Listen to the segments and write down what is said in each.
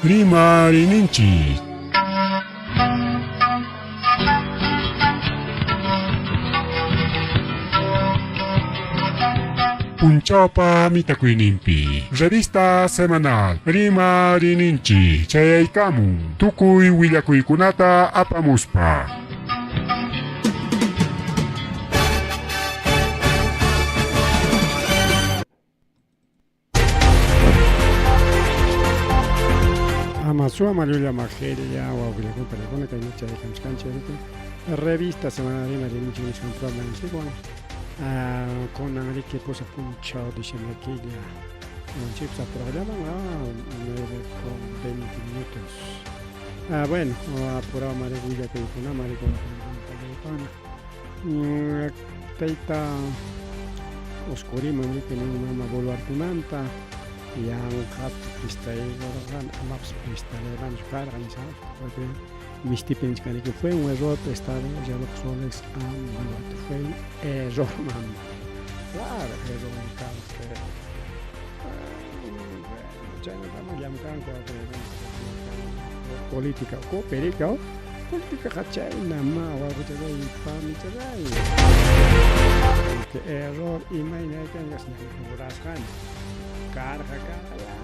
Rimariyninchik. Punchawpa mitakuyninpi Revista Semanal Rimariyninchik chayaykamun tukuy willakuykunata apamuspa. Ama suama llulla majella wawqillakuna panikuna kaymi chayaykamuchkanchik riki revista semana rima riminchik nisqan programanchikwan kunan riki pusaq punchaw diciembre killa unchikpas apuraqllaman 9 con 20 minutos. Bueno, apurawman riki willakuykunaman riki wawqillakuna panikuna tayta Oscuriman riki nin mama Boluartemanta yanqapi prestaykurqan amapas prestaraymanchu karqa nispa porque mistipi nichkaniki fue un error prestar reloj Rolex a Boluarte fue un error mama claro error karqa pero bueno chaynatama llamkanku política ukupi riki Politicaqa chaynamá wawqichalláy panichalláy. Error imayna kankas ñaña rurasqani. Karqa karqa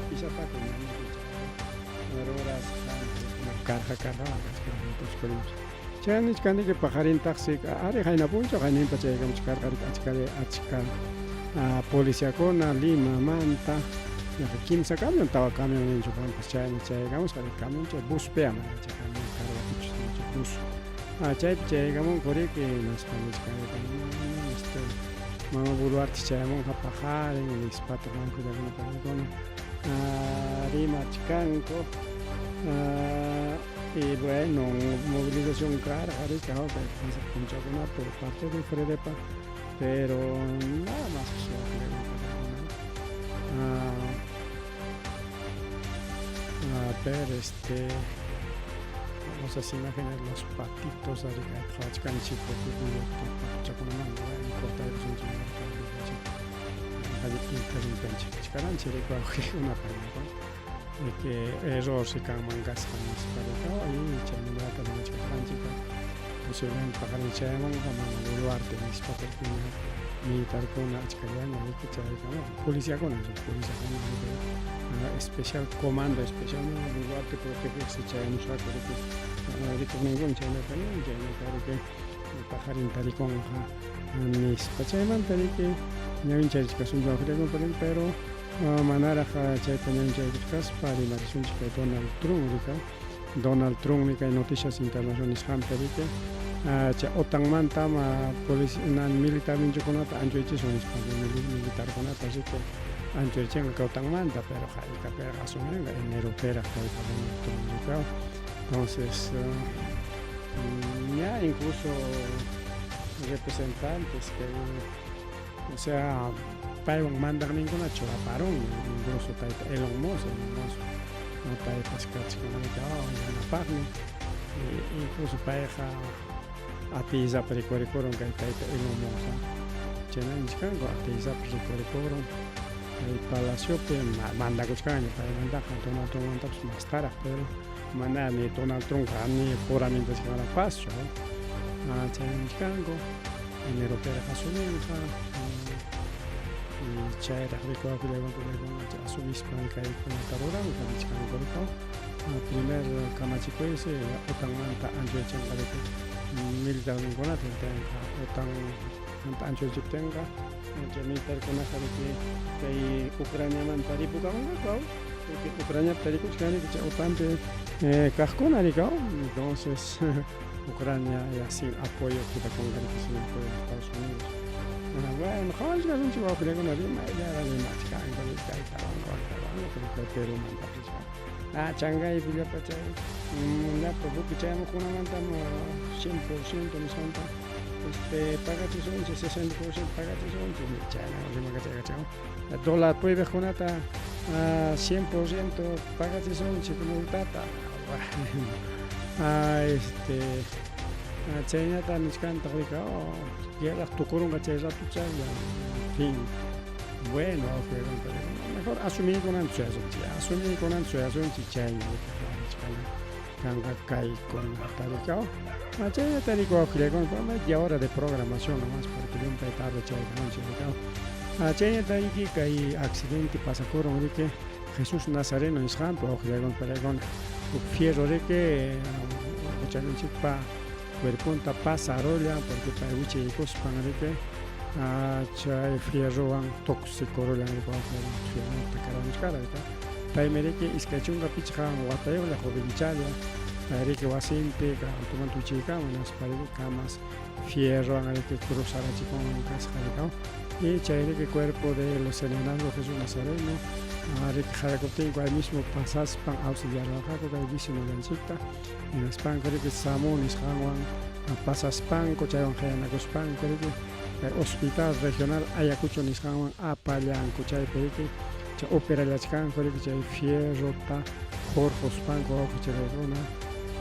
pishapaku ñaña rurasqani. Karqa karqa kachkan. Chay nichkaniki paqarintaqsi ari qayna punchaw qayninpa chaykamuchkarqa achka achka policiakuna Limamanta yaqa kimsa camión tawa camión ninchu kanpas chaymi chaykamusqa camión chay buspea mana chay camión cargapichus chay bus chaypi chaykamunku riki nispa nichkani este mama Boluarte chayamunqa paqarin nispataq wawqillakuna panikuna rimachkanku. Y bueno, movilización karqa riki kay pasaq punchawkunapi por parte de Fredepa, pero nada más a ver este famosas imágenes los patitos ari kay qhawachkanchik patuchakunamanta bueno cortaykusunchik interrumpenchik chkaranchik riki wawqikuna paykuna. De que error si kanman kasqa nispa y chaymantaqa rimachkasqanchik posiblemente paqarin chayamunqa mama Boluarte nispa porque ña militarkuna achkallaña riki chayaykamunqa policiakuna policiakuna especial comando especial mama Boluarte protegerse chayamusqaku riki rikuqninkuna chaynata nin chaynata riki paqarin tarikunqa nispa chaymanta riki ñawincharichkasunchik wawqillakuna pero Manaraq chayta ñawinchaykuchkaspa rimarisunchik kay Donald Trump rika. Donald Trumpmi kay Noticias Internacional nisqanpi riki chay OTANmantam militarninchikkunata anchuychisun nispa militarkunata riki anchurichinqa kay OTANmanta pero haykapiraq asuminqa eneropiraq tayta Donald Trump rika. Entonces ña incluso representantes kay O sea, paywan mandaqninkuna churaparunmi, incluso tayta Elon Musk, Elon Musk paypas kachkan yanapaqnin, incluso payqa atiyllapa rikurikurun kay tayta Elon Musk, chayna nichkanku atiyllapa rikurikurun kay palaciopi mandakuchkanña paymantaqa Donald Trumpmantapas mastaraq, pero mana ni Donald Trumpqa ni juramentachkanraqpaschu, chayna nichkanku. Eneropiraq asuminqa y chayraq rikuwakuyllaykuna asumispan kaykunata ruranqa nichkanku rikaw. Primer kamachikuysi OTANmanta anchuyachinqa riki militarninkunata tinqa OTANmanta anchuyachiptinqa chay militarkunaqa riki kay Ucraniamanta ripukamunqaku Ucraniapi tarikuchkan riki chay OTANpi kaqkuna rikaw entonces Ucrania ya sin apoyo quedakunqa riki sin apoyo de Estados Unidos. Bueno, qhawachkasunchik wawqillakuna rimayllara rimachkanku kaytawan waktawan pero kay Perumanta richkan. Chankaypi llapa chay llapa buque chayamuqkunamantam 100% nisqanta este pagachisunchik 60% pagachisunchik chayna rimakachaykachawan dólar prohibiqkunata 100% pagachisunchik multata. Este chaynata nichkantaq rika guerraq tukurunqa chay ratuchalla en fin. Bueno, mejor asumiykunanta suyasunchik, asumiykunanta suyasunchik chayna qhawarichkana kanqa kaykunata rikaw. Chaynata rikuy wawqillaykuna, media hora de programación nomás porque llumpay tarde chaykamunchik rikaw. Chaynata riki kay accidente pasakurun riki Jesús Nazareno nisqanpi wawqillaykuna palaykuna huk fierro riki wawqichanchikpa cuerponta pasarullan porque pay wichiykuspan riki chay fierrowan tuksikurullan riki wawqillaykuna fierrota karamuchkara riki paymi riki 25 watayuqlla jovenchalla pay riki wasinpi altomanta wichiykamun hinaspa riki kamas fierrowan riki cruzarachikunman kasqa rikaw y chay riki cuerpo de los serenazgo Jesús Nazareno riki qarakuptinku ahí mismo pasaspan auxiliarwarqaku kay vecinollanchikta hinaspanku riki SAMU nisqanwan pasaspanku chaywan qayanakuspanku riki kay hospital regional Ayacucho nisqanwan apallanku chaypi riki chay operallachkanku riki chay fierrota hurquspanku wawqichalaykuna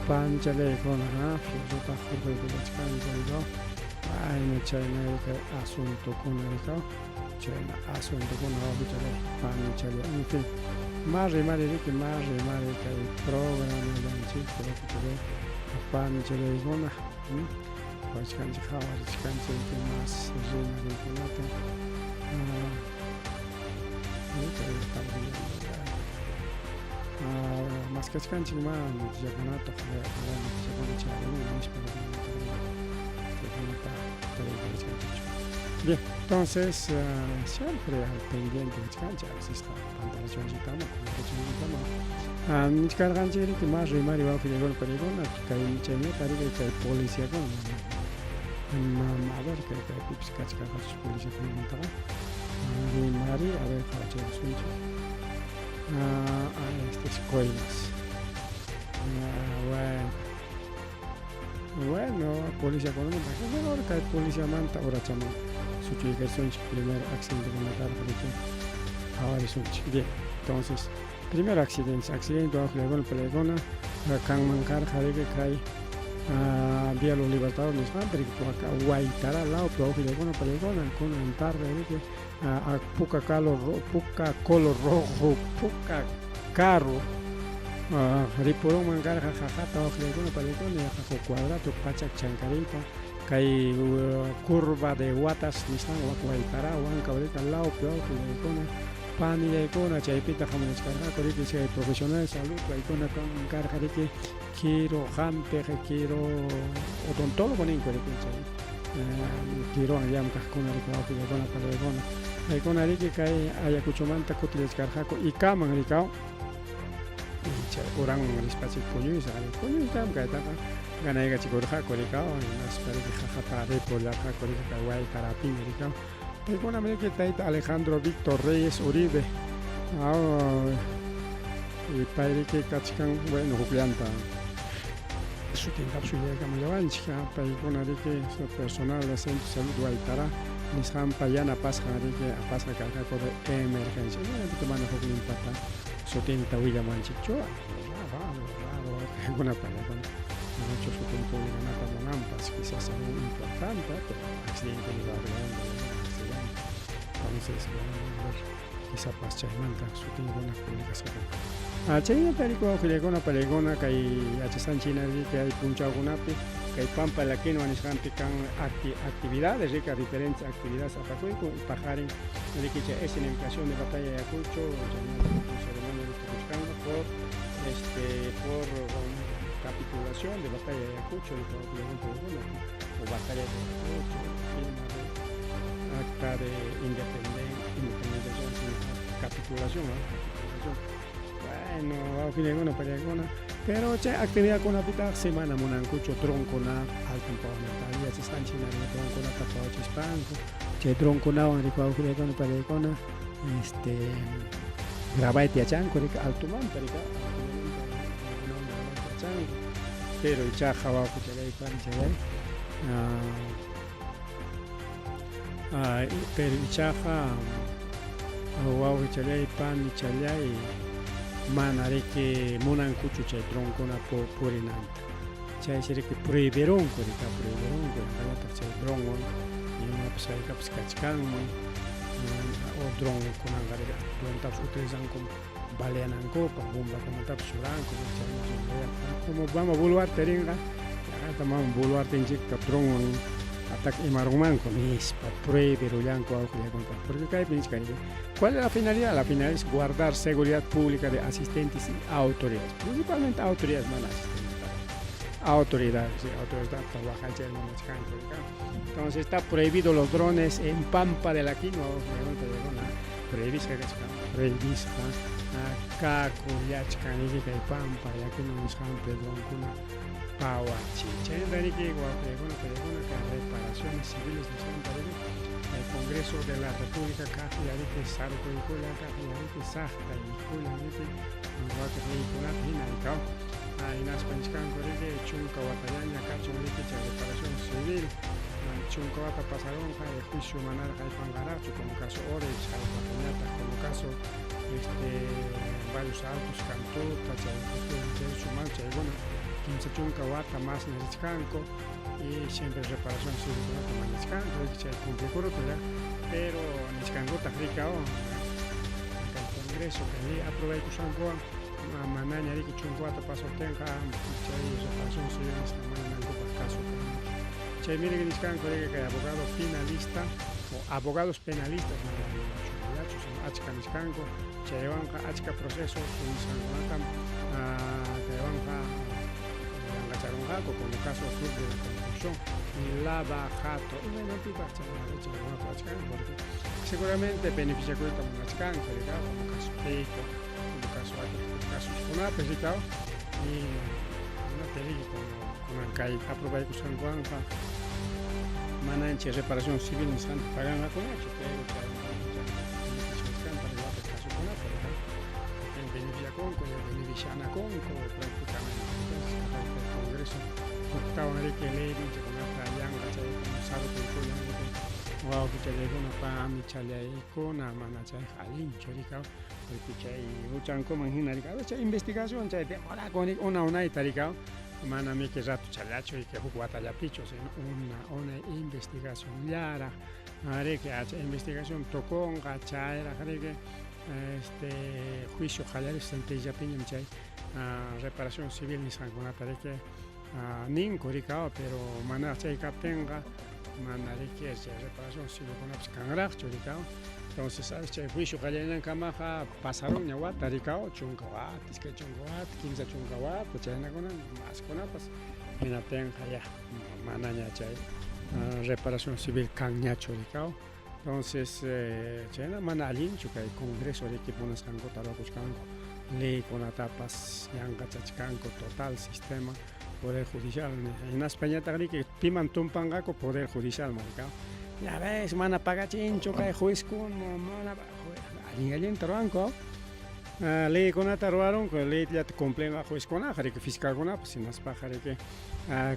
panchalaykuna fierrota hurquykullachkanku rikaw ayna chayna kay asuntokuna rikaw chayna asuntokuna wawqichalay panichalay en fin ma rimari riki ma rimari kay programallanchikpi wawqichalay panichalaykuna qhawachkanchik qhawarichkanchik riki mas rimariykunata maskachkanchik ma noticiakunata ojalá noticiakuna chayaramun nispa chaykunata tariykuchkanchikchu. Bien, entonces siempre al pendiente kachkanchik a vecesqa pantarachiwanchiktama pantarachiwanchiktama nichkarqanchik riki mas rimari wawqillaykuna panaykuna kay chaynata riki kay policiakuna a ver kay kaypipis kachkarqachus policiakunamantaqa rimari a ver qhawachaykusunchik este es coimas bueno bueno policiakunamanta mejor kay policiamanta urachaman suchuykasunchik primero accidentekuna karqa riki qhawarisunchik. Bien, entonces primero accidente accidente wawqillaykuna panaykuna kanman karqa riki kay Vía Los Libertadores nisqanpi riki Huaytará lawpi wawqillaykuna panaykuna kunan tarde riki puka color puka color rojo puka carro ripurunman karqa qaqata wawqillaykuna panaykuna yaqa huk cuadrato pachak chankariyta kay curva de Huatas nisqan wak Huaytará Huancavelica lawpi wawqillaykuna panillaykuna chaypitaq hamunachkarqaku riki chay profesional de salud paykuna kanman karqa riki quiro hampiq quiro odontólogo ninku riki chay quirowan llamkaqkuna riki wawqillaykuna panillaykuna paykuna riki kay Ayacuchomanta kutillachkarqaku Icaman rikaw chay uranman rispachik puñuysa puñuysam kaytaqa ganaykachikurqaku rikaw hinaspa riki qaqata ripullarqaku riki kay Huaytarapiña rikaw paykunam riki tayta Alejandro Víctor Reyes Uribe y pay riki kachkan bueno hukllanta sutintapas willaykamullawanchik paykuna riki personal de Centro de Salud Huaytará nisqanpa yanapasqan riki apasqa karqaku de emergencia mana hukninpata sutinta willamanchikchu raro algo raro wawqikuna paykuna manachu sutin publicanata munanpas quizás algo importante pero accidente accidente entonces bueno a ver quizapas chaymanta sutinkuna publicasqa kanqa chaynata riki wawqillaykuna panaykuna kay yachasqanchik hina riki kay punchawkunapi kay Pampa la Quinua nisqanpi kan actividades rika diferentes actividades apakuyku paqarin riki chay escenificación de batalla Ayacucho chaynata ceremonia tukuchkanqa por este por capitulación de batalla Ayacucho o batalla de Ayacucho firma de acta de independización capitulación, ¿no? Capitulación. Bueno, wawqillaykuna panaykuna pero chay actividadkunapitaqsi mana munankuchu dronkuna alton pawananta yachasqanchik hina dronkunata pawachispanku chay dronkunawan riki wawqillaykuna panaykuna este grabayta yachanku riki altomanta riki altomanta grabayta yachanku pero ichaqa wawqichalay panichalay pero ichaqa wawqichalay panichalay mana riki munankuchu chay dronkuna purinanta chaysi riki prohibirunku riki prohibirunku yanqallataq chay dronwan imapas haykapas kachkanman O dronkunanqa drontapas utilizanku baleanankupaq, bombakunatapas churanku, chayna como mama Boluarte rinqa, llaqta mama Boluartenchikta dronwan ataque imarunmanku nispa prohibirullanku wawqillakunata. Porque kaypi nichkan, ¿cuál es la finalidad? La finalidad es guardar seguridad pública de asistentes y autoridades, principalmente autoridades, mana asistentes, autoridades, sí, autoridades waqaychay munachkanku. Entonces está prohibido los drones en Pampa de la Quinoa, prohibisqa kachkan, prohibisqa kakullachkan riki kay Pampa de la Quinoa nisqanpi dronkuna pawachi. Chaynata riki wawqillaykuna paykuna kay reparaciones civiles nisqanta riki el Congreso de la República kaqlla riki sarkuykula, kaqlla riki saqtaykula riki wakin leykunata hina rikaw. Hinaspa nichkanku riki 10 watallaña kachun riki chay reparación civil, 10 wata pasarunqa juicio manaraq aypanqaraqchu, como caso Odebrecht, haypatañataq como caso varios Altos, Cantuta, chay chay chaykuna 30 wata masña richkanku y siempre reparación civilkunata mañachkanku chay cumplikuruptin, pero nichkankutaq rikaw kay Congreso kay ley aprobaykusqankuwan manaña riki 10 wata pasuptinqa chay reparación civil nisqa mañanankupaq caso kanchu. Chaymi riki nichkanku riki kay abogado penalista o abogados penalistas, mana chullachu, sino achka nichkanku, chaywanqa achka procesos nisqankunatam kaywanqa yanqacharunqaku, como caso Club de la Construcción y Lava Jato. Imaynanpitaq chaykunata ruwachkanku? Porque seguramente beneficiakuyta munachkanku rikaw, como caso Keiko, como caso wakin casos rikaw, y imata riki kunan kay aprobaykusqankuwanqa mananchik reparación civil nisqanta paganqakuñachu, pero chay beneficiashkanta wakin casokunata rikaw beneficiakunku, beneficianakunku prácticamente. Entonces kay Congreso huktawan riki leyninchikkunata yanqa chay sarkuykuna riki wawqichallaykuna panichallaykuna, mana chayqa allinchu rikaw, porque chay huchankuman hina rikaw chay investigación chay demorakun riki una unayta rikaw, mana miki ratochallachu riki huk watallapichu, sino una unay investigacionllaraq riki, chay investigación tukunqa chayraq riki juicio qallarispa sentenciapiñam chay reparación civil nisqankunata riki ninku rikaw, pero manaraq chay kaptinqa mana riki chay reparación civilkunapas kanraqchu rikaw. Entonces chay juicio qallarinankamaqa pasarunña wata rikaw, 10 wata, 20 wata, 30 wata, chaynakuna maskunapas, hinaptinqa ya manaña chay reparación civil kanñachu rikaw. Entonces chayna mana allinchu kay Congreso riki munasqankuta ruwakuchkanku, leykunatapas yanqachachkanku, total sistema poder judicial. Hinaspañataq riki piman tumpanqaku? Poder judicial rikaw. Ya ves, mana pagachinchu kay juezkuna, mana allin allinta ruwanku, leykunata ruwarunku, leyllata cumplinqa juezkunaqa riki, fiscalkunapas, hinaspaqa riki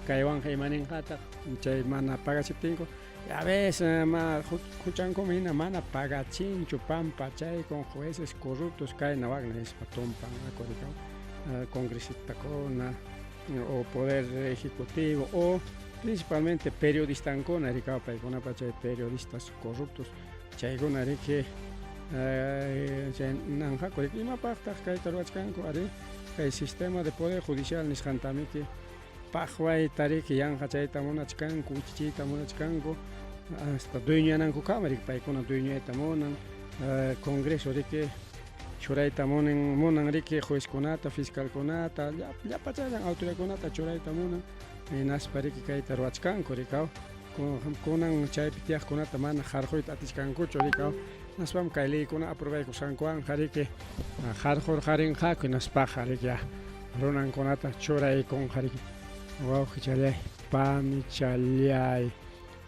kaywanqa imaninqataq chay mana pagachiptinku? Ya ves, ma huchankuman hina mana pagachinchu, pampachaykun jueces corruptos, kayna wakna nispa tumpanqaku rikaw congresistakuna o poder ejecutivo o principalmente periodistankuna rikaw, paykunapa chay periodistas corruptos chaykuna riki chay nanqaku riki imapaqtaq kayta ruwachkanku ari kay sistema de poder judicial nisqantamiki paqwayta riki yanqachayta munachkanku, wichichiyta munachkanku, hasta dueñanankukama riki paykuna dueñayta munan, Congreso riki churayta munan, munan riki juezkunata, fiscalkunata, llapachallan autoridadkunata churayta munan, hinaspa riki kayta ruwachkanku rikaw, kunan chaypi tiyaqkunata mana harquyta atichkankuchu rikaw, hinaspam kay leykuna aprobaykusqankuwanqa riki harqurqarinqaku, hinaspaqa riki ya runankunata churaykunqa riki. Wawqichallay, panichallay,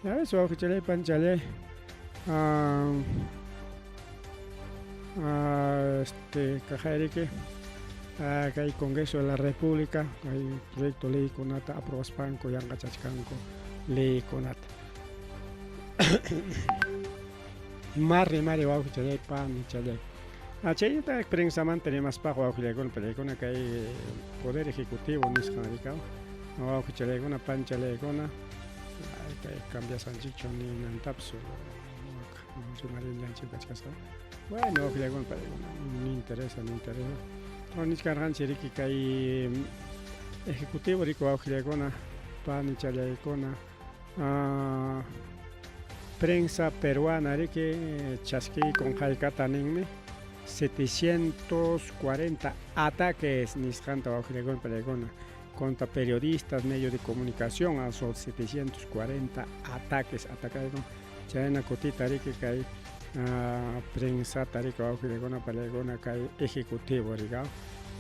ya ves, wawqichallay, panichallay, kaqayriki kay Congreso de la República kay proyecto leykunata aprobaspanku yanqachachkanku leykunata. Mari mari, wawqichallay, panichallay. Chaynataq prensamanta rimaspaqa, wawqillaykuna, pallaykuna, kay poder ejecutivo nisqan rikaw, wawqichallaykuna, panchalaykuna, kay cambiasqanchikchu ninantapas. Rimarinllanchik kachkasqa. Bueno, wawqillaykuna paykuna ni interesa, ni interesa. Nichkarqanchik riki kay ejecutivo riki wawqillaykuna, panichallaykuna, prensa peruana riki chaskiykun haykata ninmi 740 ataques nisqanta wawqillaykuna panillaykuna contra periodistas, medios de comunicación, son 740 ataques atakaykun chayna kutita riki kay prensata riki wawqillaykuna panillaykuna kay ejecutivo riki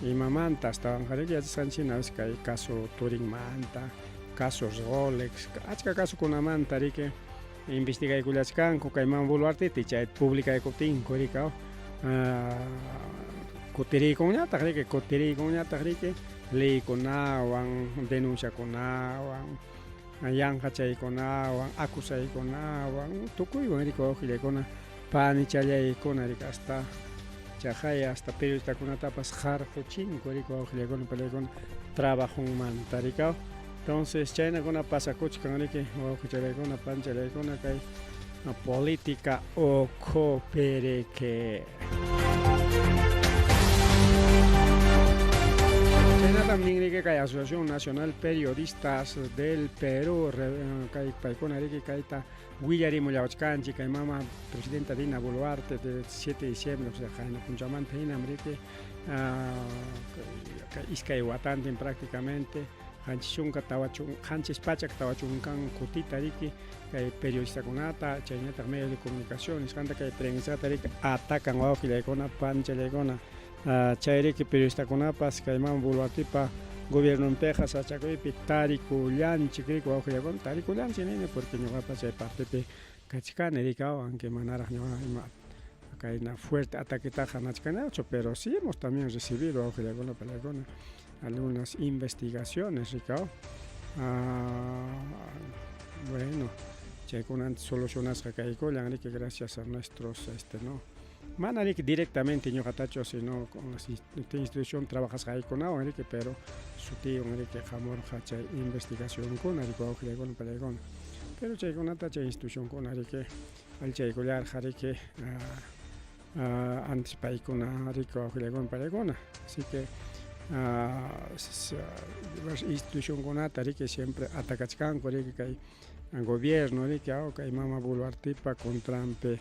imamanta astawanqa riki yachasqanchik kay caso Turinmanta, caso Rolex, achka casokunamanta riki investigaykullachkanku kay mama Boluarteta chay publicaykuptinku riki kutiriykunñataq riki kutiriykunñataq riki leykunawan, denunciakunawan, yanqachaykunawan, acusaykunawan, tukuywan riki wawqillaykuna panichallaykuna riki hasta chaqay hasta periodistakunatapas qarquchinku riki wawqillaykuna panillaykuna trabajunmanta riki. Entonces chaynakuna pasakuchkan riki wawqichallaykuna panichallaykuna kay política ukhupi riki. Chaynatam nin riki kay Asociación Nacional Periodistas del Perú kay paykuna riki kayta willarimullawachkanchik kay mama presidenta Dina Boluarte de 7 de diciembre, o sea, qayna punchamanta hinam riki kay iskay watantin prácticamente 740 kutita riki kay periodistakunata chaynataq medios de comunicación nisqanta kay prensata riki atacan wawqillaykuna panichallaykuna chay riki periodistakunapas kay mama Boluartepa gobiernonpiqa sasachakuypi tarikullanchik riki wawqillaykuna tarikullanchik nini porque ñuqapas chay partepi kachkani riki aunque manaraq ñuqa ima kayna fuerte ataquetaqa nachkanachu, pero sí hemos también recibido wawqillaykuna panillaykuna algunas investigaciones riki. Bueno, chaykunanta solucionasqa kaykullan riki gracias a nuestros no mana riki directamente ñuqatachu, sino con las institución trabajasqaykunawan riki, pero sutiywan riki hamurqa chay investigacionkuna riki wawqillaykuna panillaykuna, pero chaykunata chay institucionkuna riki alchaykullarqa riki antes paykuna riki wawqillaykuna panillaykuna. Así que institucionkunata riki siempre atacachkanku riki kay gobierno riki kay mama Boluartepa contranpi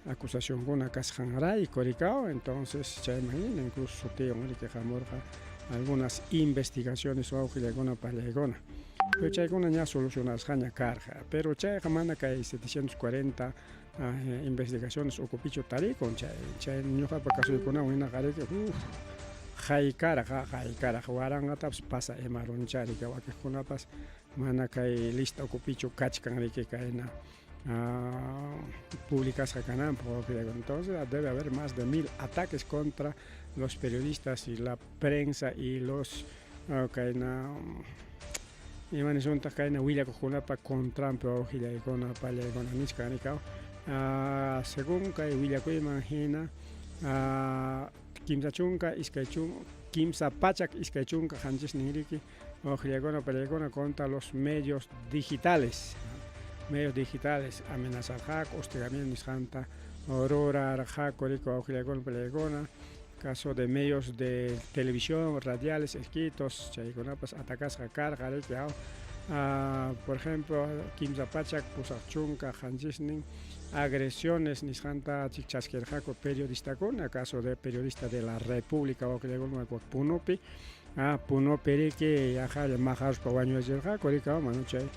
acusacionkuna kasqanrayku riki. Entonces chayman hina incluso sutiywan riki hamurqa algunas investigaciones wawqillaykuna panillaykuna, pero chaykuna ña solucionasqaña karqa, pero chayqa mana kay 740 investigaciones ukupichu tarikun. Chay ñuqapa casoykunawan hinaqa riki uf haykaraq haykaraq waranqatapas pasa imaruncha riki, wakiqkunapas mana kay lista ukupichu kachkan riki kayna publicasqa kananpaq wawqillaykuna. Entonces debe haber más de 1000 ataques contra los periodistas y la prensa y los kayna ima nisuntaq kayna willakuqkunapa contranpi wawqillaykuna panillaykuna nichkan riki. Según kay willakuyman hina 327 riki wawqillaykuna panillaykuna contra los medios digitales amenazarqaku, hostigamiento nisqanta rurarqaku riki wawqillaykuna panillaykuna, caso de medios de televisión, radiales, escritos, chaykunapas atacasqa karqa riki. Por ejemplo, 387 agresiones nisqanta chaskirqaku periodistakuna, caso de periodista de la República wawqillaykuna Punopi, Punopi riki yaqalla maqaruspa wañurachirqaku riki, mana chay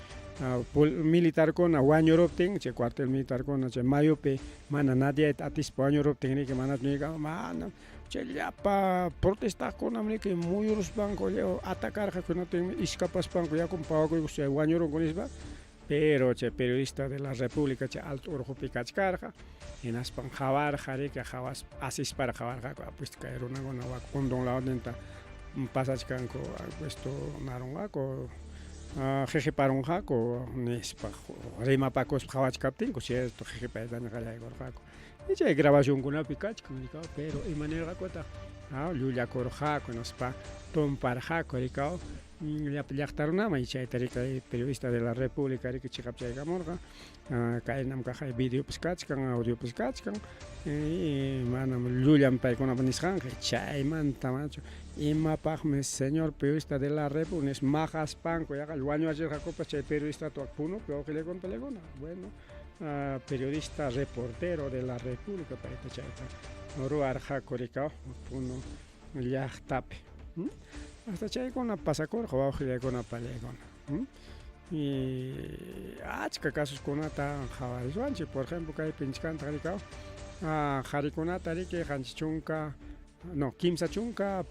militarkuna wañuruptin, chay cuartel militarkuna chay mayupi mana nadiayta atispa wañuruptin riki, manachu niyka mana chay llapa protestaqkunam riki muyuruspanku atacarqaku, hinaptinmi iskapaspanku yakuman pawakuykus chay wañurunku nispa. Pero chay periodista de la República chay alto urqupi kachkarqa, hinaspan qawarqa riki, asispara qawarqaku, pues kay runakuna wak Hondón lawninta pasachkanku, esto narunqaku, qiqiparunqaku nispa rimapakuspa qawachkaptinku, cierto qiqipaytaña qallaykurqaku. Y chay grabacionkunapi kachkan, pero ima nirqakutaq llullakurqaku, hinaspa tumparqaku riki. Llapa llaqta runaman chayta riki Periodista de la República riki chiqapchaykamurqa. Kaynam kaq videopis kachkan, audiopis kachkan, manam llullam paykunapa nisqanqa. Chaymanta manachu imapaqmi señor Periodista de la República nispa maqaspanku yaqa wañurachirqakupas chay periodistata wak Punupi wawqillakuna payllakuna. Bueno, periodista reportero de la República payta chayta ruwarqaku rikaw Puno llaqtapi. Hasta chaykuna pasakurqa wawqillaykuna pallaykuna. Y achka casuskunata qhawarisuanchik, por ejemplo kaypi nichkantaq rikaw qharikunata riki 70 no 30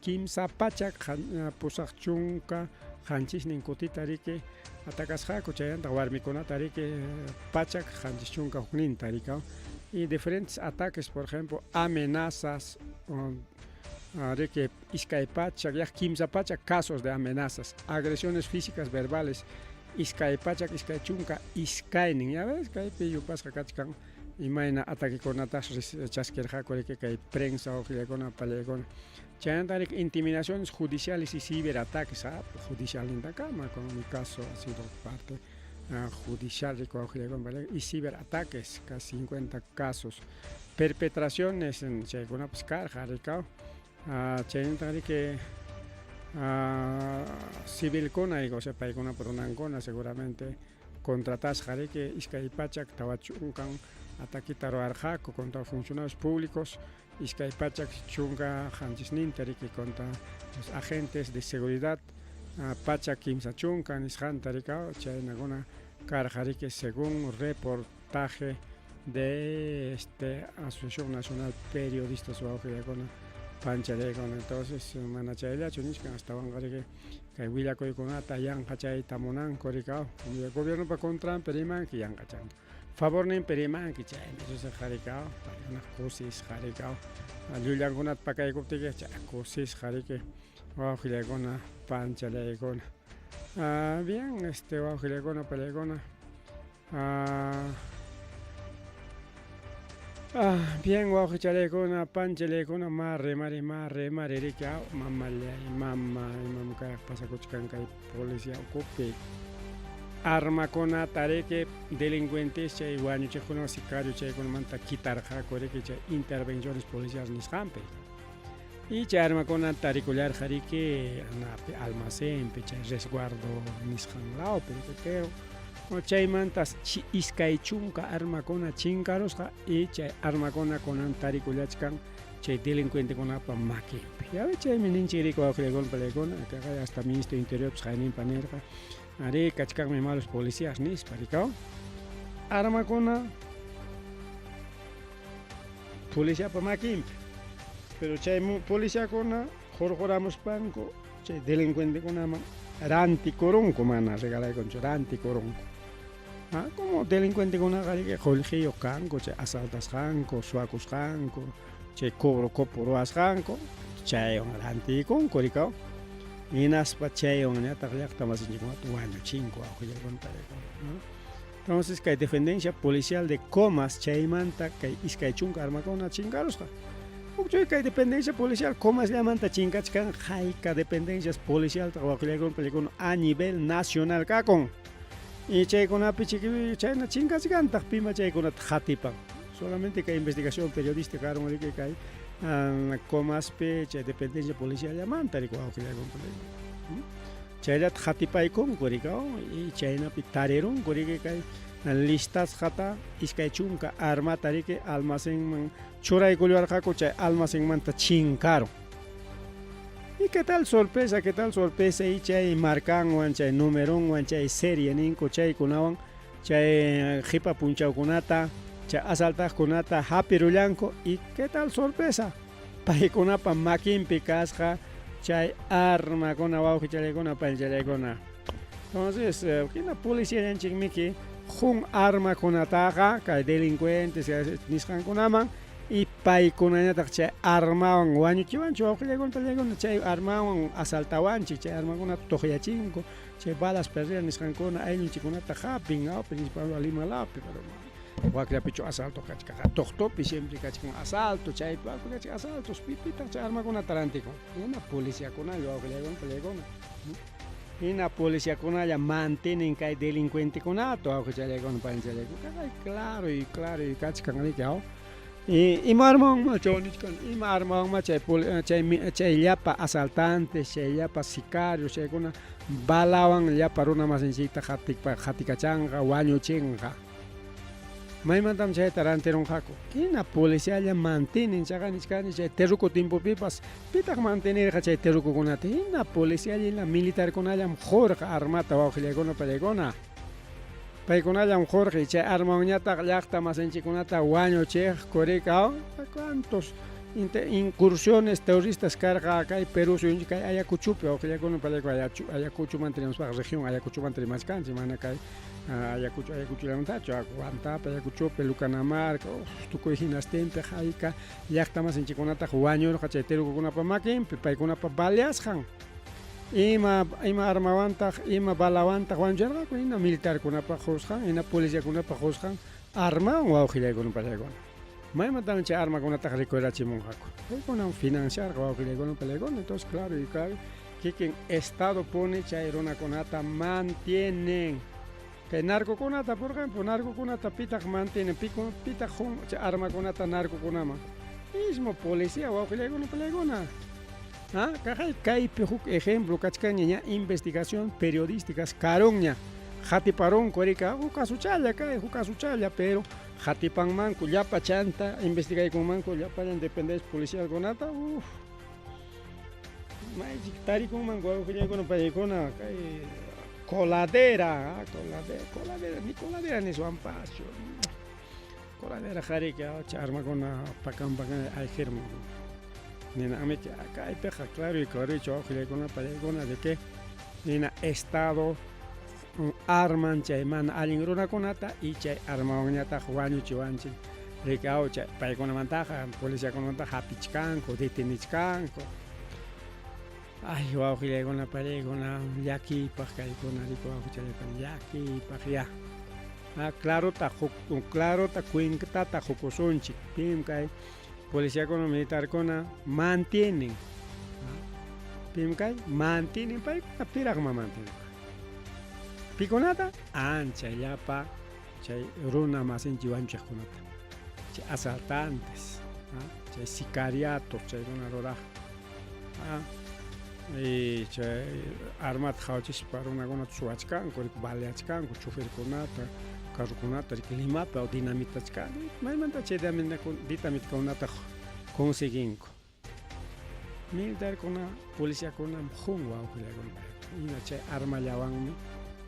387 kutita riki atacasqaku, chaymanta warmikunata riki 171 rikaw. Y diferentes ataques, por ejemplo amenazas, riki 200 yaq 300 casos de amenazas, agresiones físicas verbales 222, ya ves kaypi yupasqa kachkan imayna ataquekunatas chaskirqaku riki kay prensa wawqillakuna pallaykuna. Chaymanta riki intimidaciones judiciales y ciberataques, judicialnintakama, con mi caso ha sido parte judicial riki wawqillakuna y ciberataques, casi 50 casos, perpetraciones chaykunapas karqa rikaw. Chaymanta riki civilkuna, o sea paykunapa runankuna seguramente contratasqa riki 240 ataquita ruwarqaku contra funcionarios públicos, 217 riki contra los agentes de seguridad, 130 nisqanta rikaw, chaynakuna karqa riki según reportaje de Asociación Nacional Periodistas wawqillakuna panchallaykuna. Entonces mana chayllachu nichkan, astawanqa riki kay willakuykunata yanqachayta munanku rikaw, gobiernopa contranpi rimanki yanqachanku, favorninpi rimanki chaymi susqa rikaw, paykuna kusisqa rikaw, llullankunata pakaykuptiki chay kusisqa riki wawqillaykuna panchallaykuna. Bien, wawqillaykuna pallaykuna, bien wawqichalaykuna panchalaykuna, ma rimari ma rimari riki mamallay mama imam kay pasakuchkan kay policía ukupi armakunata riki delincuentes chay wañuchiqkuna sicario chaykunamanta quitarqaku riki chay intervenciones policiales nisqanpi. Y chay armakuna tarikullarqa riki anapi almacenpi chay resguardo nisqan lawpi, pero chaymantas 20 armakuna chinkarusqa y chay armakuna kunan tarikullachkan chay delincuentekunapa makinpi. Ya ve chaymi ninchik riki wawqillaykuna pallaykuna, akaqa hasta ministro interior qayninpa nirqa ari kachkanmi malos policías nispa rikaw. Armakuna policiapa makinpi, pero chay policiakuna hurquramuspanku chay delincuentekunaman rantikurunku, mana regalaykunchu, rantikurunku. Como delincuentekunaqa riki qullqiyuq kanku, chay asaltasqanku, suwakusqanku, chay cobro copo ruwasqanku, chaywan rantikunku rikaw. Hinaspa chaywan ñataq llaqta masinchikkunata wañuchinku wawqillaykuna pallaykuna. Entonces kay dependencia policial de Comas chaymanta kay 20 armakuna chinkarusqa. Hukchuy kay dependencia policial Comas llamanta chinkachkan hayka dependencias policial wawqillaykuna pallaykuna a nivel nacional kakun. Y chaykunapi chayna chinkachkantaq pima chaykunata qatipan. Solamente kay investigación periodística karun riki kay Comaspi chay dependencia policial llamanta riki wawqillaykuna pallaykuna. Chayllata qatipaykunku rikaw y chaynapi tarirunku riki kay listasqata 20 armata riki almacenman churaykullarqaku, chay almacenmanta chinkarun. Y qué tal sorpresa, qué tal sorpresa, y chay markanwan, chay numeronwan, chay serie ninku chaykunawan, chay qipa punchawkunata, chay asaltaqkunata hapirullanku, y qué tal sorpresa, paykunapa makinpi kasqa chay armakuna wawqichalaykuna panchalaykuna. Entonces, hina policiallanchikmiki jun armakunataqa kay delincuentes nisqankunaman y paykunañataq chay armawan wañuchiwanchik wawqillaykuna pallaykuna, chay armawan asaltawanchik, chay armakunata tuqyachinku, chay balas perdidas nisqankuna ayllunchikkunata hapin, principal Lima lawpi, pero wakllapichu asalto kachkaqa, Toqtopi siempre kachkan asalto, chaypi kachkan asaltos, pipitaq chay armakunata rantikun, hina policiakunalla wawqillaykuna pallaykuna. Hina policiakunalla mantienen kay delincuentekunata wawqichallaykuna paninchallaykuna claro y claro y kachkan riki aw. Ima armawanma chay nichkan ima armawanma chay chay llapa asaltantes chay llapa sicarios chaykuna balawan llapa runa masinchikta qatikachanqa wañuchinqa. Maymantam chayta rantirunqaku. Hina policialla mantienen chaqa nichkani chay terruco tiempopipas pitaq mantenirqa chay terrucokunata hina policialla hina militarkunallam qurqa armata wawqillaykuna pallaykuna. Paykunallam qurqa chay armawanñataq llaqta masinchikkunata wañuchiqku rikaw cuántos incursiones terroristas karqa kay Perú suyunchik kay Ayacuchopi wawqillaykuna pallaykuna Ayacuchomanta rimaspaqa región Ayacuchomanta rimachkanchik mana kay Ayacucho Ayacuchollamantachu Huantapi Ayacuchopi Lucanamarca tukuy hinastinpi hayka llaqta masinchikkunataq wañurqa chay terrucokunapa makinpi paykunapa baleasqan. Ima ima armawantaq ima balawantaq wañuchirqaku hina militarkunapa qusqan hina policiakunapa qusqan armawan wawqillaykuna pallaykuna. Maymantam chay armakunataqa rikurachimunqaku. Paykunam financiarqa wawqillaykuna pallaykuna entonces claro y claro kikin estado puni chay runakunata mantienen. Kay narcokunata por ejemplo narcokunata pitaq mantienen pitaq qun chay armakunata narcokunaman mismo policía wawqillaykuna pallaykuna. Ah, kaqay kaypi huk ejemplo kachkanña ña investigación periodísticas karunña qatiparunku rika huk kasuchalla kay huk kasuchalla pero qatipanmanku llapa chanta investigaykunmanku llapallan dependencias policialkunata uff maychik tarikunmanku wawqillaykuna pallaykuna kay coladera coladera coladera ni coladera niswanpaschu coladera qariki chay armakuna pakan pakan ayqirmun. Ninamiki kaypiqa claro y claro wawqillaykuna pallaykuna de que nina estado arman chay mana allin runakunata y chay armawanñataq wañuchiwanchik riki aw chay paykunamantaqa policiakunamantaqa hapichkanku detenichkanku. Ay wawqillaykuna pallaykuna llakiypaq kaykuna riki wawqichallaykuna llakiypaq ya. Clarota clarota cuentata qukusunchik pim kay policiakuna militarkuna mantienen pim kay mantienen paykuna piraqma mantienen pikunata ancha llapa chay runa masinchik wañuchiqkunata chay asaltantes chay sicariatos chaykuna ruraq y chay armata qhawachispa runakunata suwachkanku baleachkanku choferkunata carrokunata riki Limapi dinamitachkanku maymanta chay dinamitkunata conseguinku militarkuna policiakunam qun wawqillaykuna hina chay armallawanmi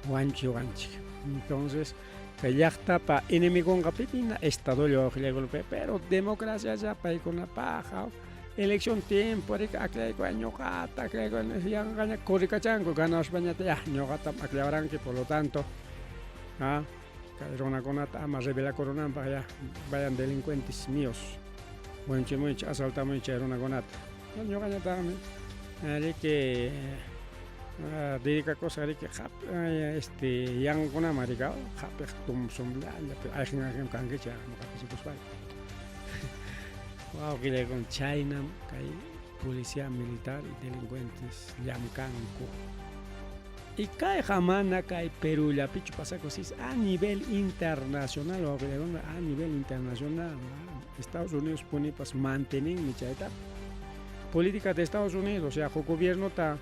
wañuchiwanchik entonces kay llaqtapa enemigonqa pipina estadolla wawqillaykuna pero democracialla paykunapaq elección tiempo riki aklayku ñuqata aklayku yanqaña corrikachanku ganaspañata ya ñuqatam aklawaranki por lo tanto kay runakunata ama rebelakurunanpaq ya vayan delincuentes míos wañuchimuychik asaltamuychik chay runakunata ñuqañataqmi riki dedicakusaq riki este yankunaman riki hapiq tumsumllalla ayqin ayqin kankichik ama hapichikuspay. Wawqillaykuna chaynam kay policía militar y delincuentes llamkanku. Y kayqa mana kay Perúllapichu pasakun a nivel internacional wawqillaykuna a nivel internacional Estados Unidos punipas mantenenmi chayta política de Estados Unidos o sea huk gobiernota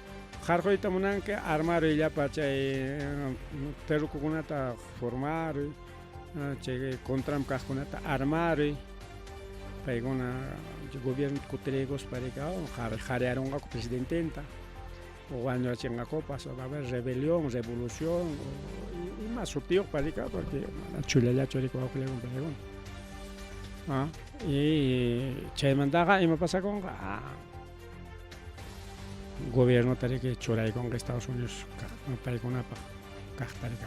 qarquyta munanki armaruy llapa chay terrucokunata formaruy chay contram kaqkunata armaruy paykuna gobierno kutiriykuspa riki qarearunqaku presidententa o wañurachinqakupas o va a haber rebelión, revolución o ima sutiyuqpas riki porque mana chullallachu riki wawqillaykuna paykuna. Y chaymantaqa ima pasakunqa gobiernota riki churaykunqa Estados Unidos paykunapaq kaqta riki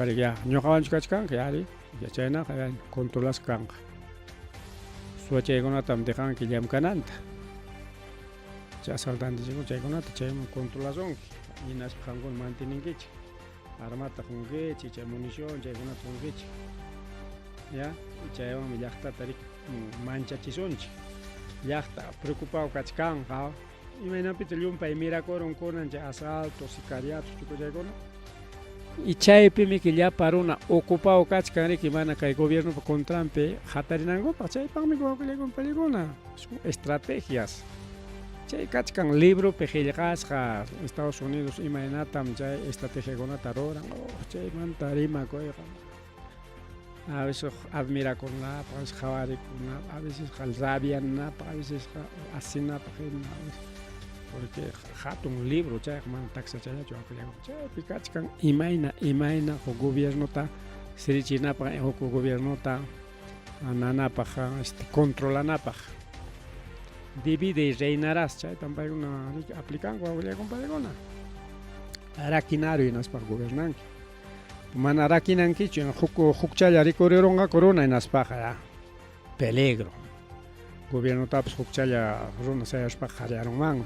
riki ya ñuqawanchu kachkanki ari ya chaynaqa ya controlasqa kanqa suwachaykunatam dejanki llamkananta chay asaltantechikkuna chaykunata chayman controlasunki hinaspa qamkuna mantenenkichik armata qunkichik chay munición chaykunata qunkichik ya chaywanmi llaqtata riki manchachisunchik llaqta preocupado kachkanqa Imaynanpitaq llumpay mirakurun kunan chay asaltos, sicariatos, tukuy chaykuna? Y chaypimiki llapa runa ocupado kachkan riki mana kay gobiernopa contranpi hatarinankupaq, chaypaqmi wawqillaykunapallikuna son estrategias. Chay kachkan libropi qillqasqa Estados Unidos imaynatam chay estrategiakunata ruran, oh chaymanta rimakuyqa a veces admirakunapaq, a veces qhawarikunapaq, a veces rabianapaq, a veces asinapaq hina, porque hatun libro chayqa mana taksachallachu wawqillayku. Chaypi kachkan imayna imayna huk gobiernota sirichinapaq, huk gobiernota nanapaq, este controlanapaq. Divide y reinarás, chaytam paykuna aplicanku wawqillayku paykuna. Rakinaruy hinaspa gobernanki. Mana rakinankichu, huk hukchalla rikurirunqaku runa hinaspaqa ya peligro. Gobiernotapas hukchalla runa sayaspaqa qaryarunmanmi.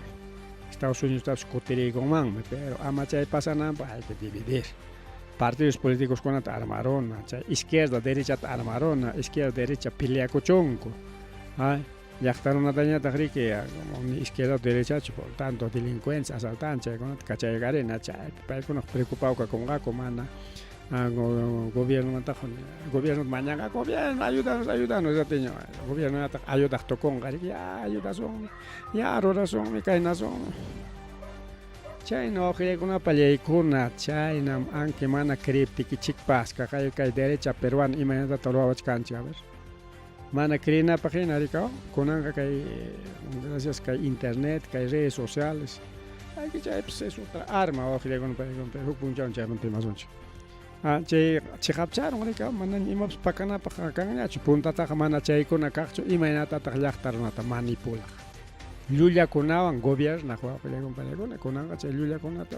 Estados Unidostapas kutiriykunmanmi, pero ama chay pasananpaq hay que dividir. Partidos políticoskunata armaruna, chay izquierda derechata armaruna, izquierda derecha peleakuchunku. Ay, llaqta runatañataq riki ni izquierda derechachu, por tanto delincuencia, asaltante chaykunata kachaykarina, chaypi paykunaq preocupado kakunqaku mana gobiernomantaqa gobierno mañanqa gobierno ayúdanos ayúdanos ratiño gobiernoñataq ayudaq tukunqa riki ya ayudasunmi ya rurasunmi kaynasunmi chayna wawqillaykunapa llaykuna chaynam anki mana creeptikichikpas kaqay kay derecha peruana imaynatata ruwawachkanchik a ver mana creenapaq hina rikaw kunanqa kay gracias kay internet kay redes sociales hay que chaypas es otra arma wawqillaykuna paykuna pero huk punchawmi chaymanta rimasunchik ah chay chiqapcharun rikaw manaña imapas pakanapaq kanñachu puntataqa mana chaykuna kaqchu imaynatataq llaqta runata manipulaq llullakunawan gobiernaq wawqillaykuna paykuna kunanqa chay llullakunata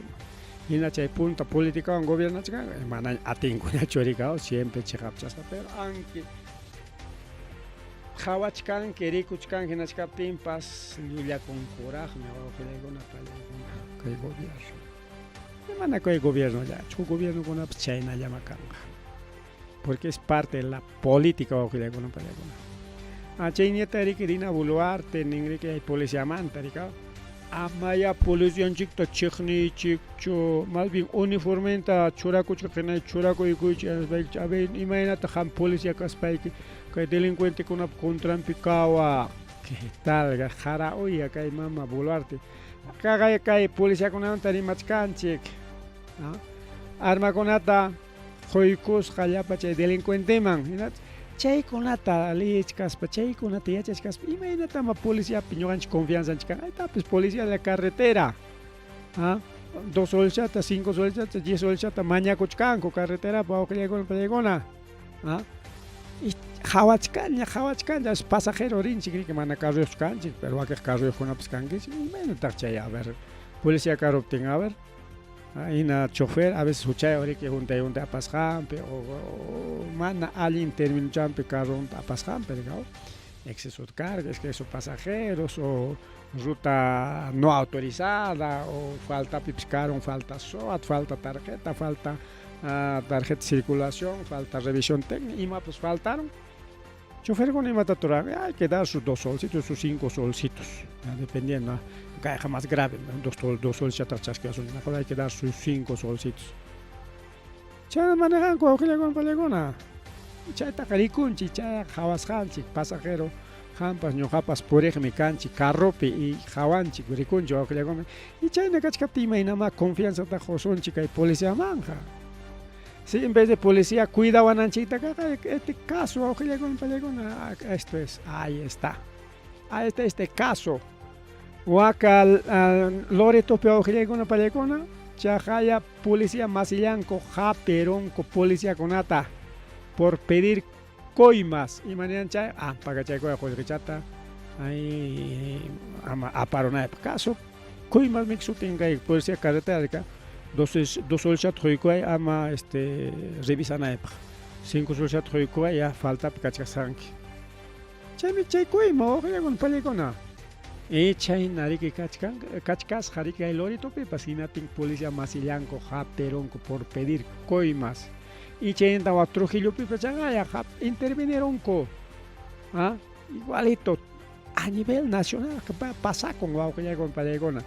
hina chay punta politicawan gobiernachkanqa manaña atinkuñachu rikaw siempre chiqapchasqa pero anki qhawachkanki rikuchkanki hinachkaptinpas llullakunkuraqmi wawqillaykuna pallaykuna kay gobierno mana kay gobiernollachu huk gobiernokunapas chaynallama kanqa porque es parte de la política wawqillaykuna pallaykuna ah chayñata riki Dina Boluarte nin riki hay policiamanta rikaw amaya policianchikta chiqniychikchu más bien uniformenta churakuchkaq hina churakuykuychik hinaspa a ver imaynataq qam policía kaspayki kay delincuentekunapa contranpi kawaq qué tal qara uya kay mama Boluarte kaqay kay policiakunamanta rimachkanchik armakunata quykusqa llapa chay delincuenteman hina chaykunata leechkaspa chaykunata yachachkaspa imaynatama policiapi ñuqanchik confianzanchik kan aytapis policía de la carretera ah dos solchata cinco solchata diez solchata mañakuchkanku carreterapi wawqillaykuna pallaykuna ah qhawachkanña qhawachkanña pasajero rinchik riki mana carroyuqchu kanchik pero wakiq carroyuqkunapas kankichik imaynataq chay a ver policía karuptin a ver hina chofer a veces huchayuq riki huntay huntay apasqanpi o mana allin terminochanpi carronta apasqanpi rikaw exceso de carga, exceso de pasajeros o ruta no autorizada o faltapipis karun falta SOAT, falta tarjeta, falta tarjeta de circulación, falta revisión técnica, imapas faltaron. Choferkuna imata ruran, hay que dar sus dos solcitos, sus cinco solcitos, dependiendo, kayqa más grave, dos solcitos chaskiwasun, mejor hay que dar sus cinco solcitos. Chayna manejanku wawqillaykuna pallaykuna. Chaytaqa rikunchik, chayqa qhawasqanchik pasajero qampas ñuqapas puriqmi kanchik carropi y qhawanchik rikunchik wawqillaykuna y chayna kachkaptin imaynamá confianzata qusunchik kay policiamanqa. Si en vez de policía cuidawananchiktaqa este caso wawqillaykuna pallaykuna esto es ahí está. Ahí está este caso. Waka Loretopi wawqillaykuna pallaykuna chaqaya policía masillanku hapirunku policiakunata por pedir coimas imaniran chay ah pagachaykuya qullqichata ay ama aparunaypaq caso coimas miki sutin kay policía carretera dos dos solchata quykuway ama este revisanaypaq cinco solchata quykuway ya faltapi kachkasqanki chaymi chay coima wawqillaykuna pallaykuna y chayna riki kachkan kachkasqa riki kay Loretopipas hinaptin policía masillanku hapirunku por pedir coimas y chaynata wak Trujillopipas chaqaya intervinirunku ah igualito A nivel nacional pasakun wawqillaykuna panaykuna.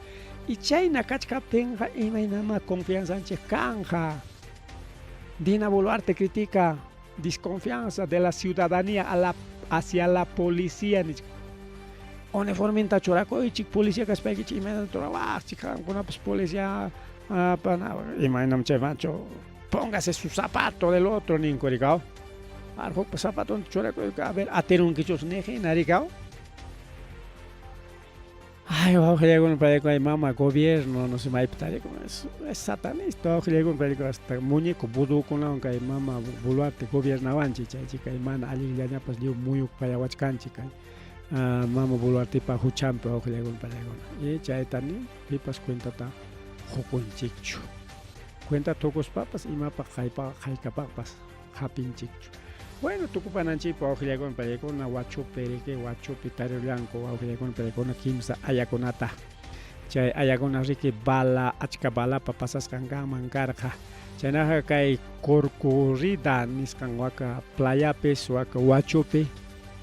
Y chayna kachkaptinqa imaynamá confianzanchik kanqa. Dina Boluarte critica desconfianza de la ciudadanía a la, hacia la policía nichka. Uniforminta churakuychik, policía kaspaykichik imaynata churawaqchik, qamkunapas policía imaynam chay macho, póngase su zapato del otro ninku rikaw. Hukpa zapatonta churakuyka, a ver atirunkichus niq hina rikaw. Ay, wawqillaykuna payku mama gobierno, no sé maypi tarikun, es, es satanista wawqillaykuna payku hasta muñeco vudúkunawan kay mama Boluarte gobiernawanchik chaychi kay mana allinllañapas lliw muyukpayawachkanchik kay mama Boluartepa huchanpi wawqillaykuna paykuna. Y chayta ni pipas cuentata qukunchikchu. Cuentata tukuspapas imapaq haykapaqpas hapinchikchu. Bueno, tukupananchikpaq wawqillaykuna paykuna Wachupi riki, Wachupi tarirullanku wawqillaykuna paykuna kimsa ayakunata. Chay ayakuna riki bala, achka balapa pasasqan kanman karqa. Chaynaqa kay Corcorrida nisqan waka playapis, waka Wachupi,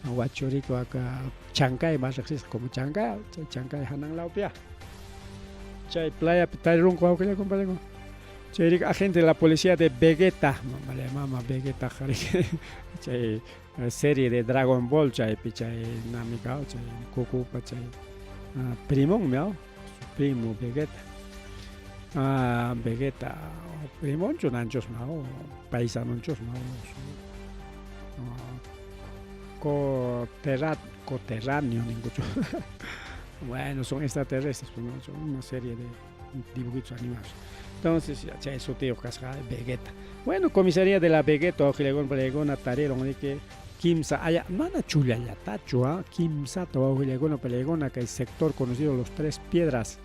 Wachu riki waka Chancay más riqsisqa como Chancay, chay Chancay hanan lawpiya. Chay playapi tarirunku wawqillaykuna paykuna. Chay riki agente de la policía de Vegeta, mama Vegeta chay serie de Dragon Ball chaypi chay namika chay Gokupa chay primonmi su primo Vegeta. Vegeta primonchu nanchusma paisanonchusma coterráneo ninkuchu. Bueno, son extraterrestres, pues, ¿no? Son una serie de dibujitos animados. Entonces, chay sutiyuq kasqa Vegeta. Bueno, comisaría de la Vegeta, wawqillaykuna palaykuna tarirun riki kimsa aya, mana chullallatachu, kimsata wawqillaykuna palaykuna kay sector conocido Los Tres Piedras,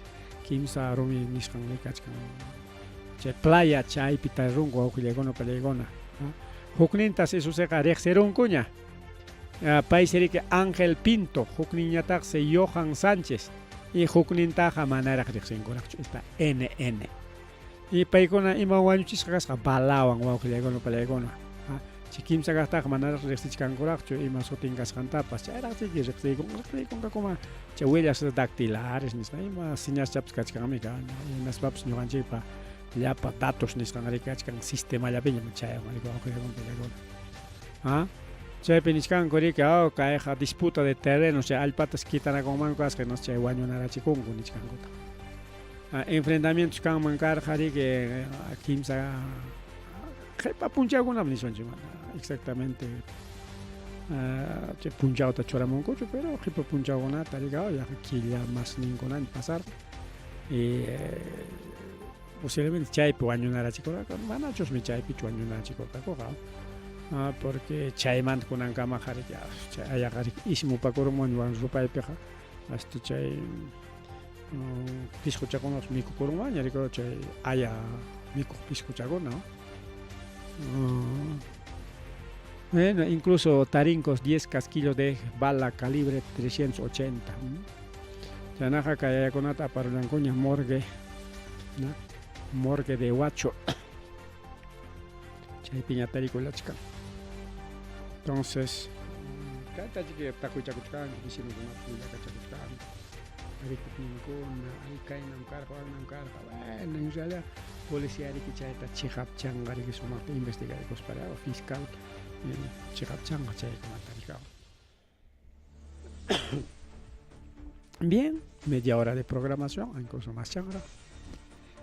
kimsa rumi nisqan kachkan. Chay playa chaypi tarirunku wawqillaykuna palaykuna. Huknintas isusiqa riqsirunkuña. Paysi riki Ángel Pinto, hukninñataqsi Johan Sánchez y huknintaqa manaraq riqsinkuraqchu, esta NN. Y paykuna ima wañuchisqa kasqa balawan wawqillaykuna palaykuna. Chay kimsa kaqtaqa manaraq riqsichkankuraqchu ima sutin kasqantapas, chayraq chiki riqsiykunqakuma chay huellas dactilares nisqa ima señaschapas kachkanmi hinaspapas ñuqanchikpa llapa datos nisqan kachkan sistemallapiñam chayan wawqillaykuna palaykuna. Chaypi nichkanku riki, kayqa disputa de terrenos, chay allpatas kitanakunmanku kasqa, no chay wañunarachikunku nichkankuta. Enfrentamientos kanman karqa riki kimsa qhipa punchawkunam nisunchik mana exactamente chay punchawta churamunkuchu, pero qhipa punchawkunata riki yaqa killa masninkunami pasarqa. Y posiblemente chaypi wañunarachikurqaku, manachusmi chaypichu wañunarachikurqakuqa. Porque chaymanta kunankamaqa riki chay ayaqa riki ismupakurunmanña rupaypiqa hasta chay pisquchakunapas mikukurunmanña riki chay aya mikuq pisquchakuna. Bueno, incluso tarincos 10 casquillos de bala calibre 380. Chaynaqa kay ayakunata aparullankuña morgue, ¿no? Morgue de Huacho. Chaypiña tarikulachkan. Entonces, kayta chiki taqwichakuchkanku, vecinokunapas willakachakuchkanku. Rikukninkuna, ay kaynam karqa, waknam karqa. Bueno, en realidad policía riki chayta chiqapchanqa riki sumaqta investigarkuspa fiscal chiqapchanqa chaykunata rikaw. Bien, media hora de programación, incluso más chanra.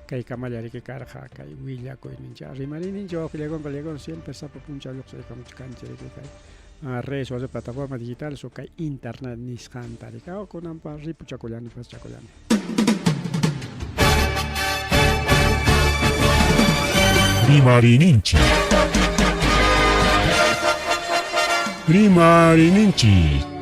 Kay kamalla riki karqa kay willakuyninchik rimariyninchik wawqillaykuna palaykuna siempre sapa punchaw lluqsiykamuchkanchik riki kay redes sociales, plataformas digitales o kay internet nisqanta riki kunanpa ripuchakullani pasachakullani. Rimariyninchik. Rimariyninchik.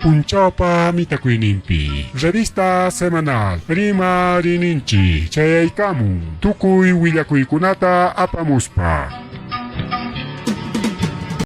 Punchawpa mitakuyninpi revista semanal Rimariyninchik chayaykamun tukuy willakuykunata apamuspa.